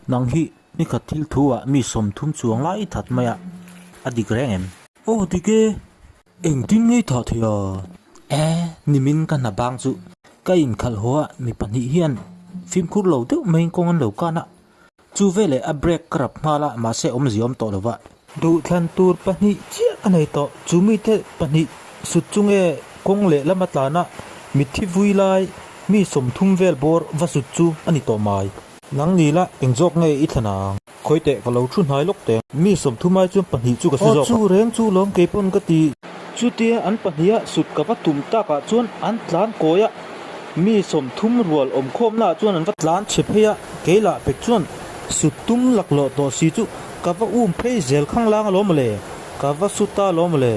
Nang hi nikhat thil thu ah mi 30 chuang lai i that mai a, a dik reng em? Aw dik e, engtin ngei thah thei a? E, nimin ka hna bang chu ka inkhalh haw a, mi pahnih hian fimkhur lo deuh maiin kawng an lo kan a, chu veleh a brake ka rap nghal a, mahse awmzia awm tawh lo va. Duhthlan tur pahnih chiah ka nei tawh, chu mite pahnih sut chu nge kawng leh lama tlana mitthi vui lai mi 30 vel bawr va sut chu a ni tawh mai. Nang ni la, eng zawk nge i thlan ang? Khawi teh, ka lo thu hnai lawk teh. Mi 30 ai chuan pahnih chu ka su zawk a. Aw chu reng chu lawm kei pawn ka ti. Chutia an pahniha sut ka va tum takah chuan an tlan kawi a, mi 30 rual awmkhawmnaah chuan an va tlan chhe phei a, kei lah pek chuan sut tum laklawh tawh si chu ka va um phei zel khanglang alawm mawle, ka va su ta alawm mawle.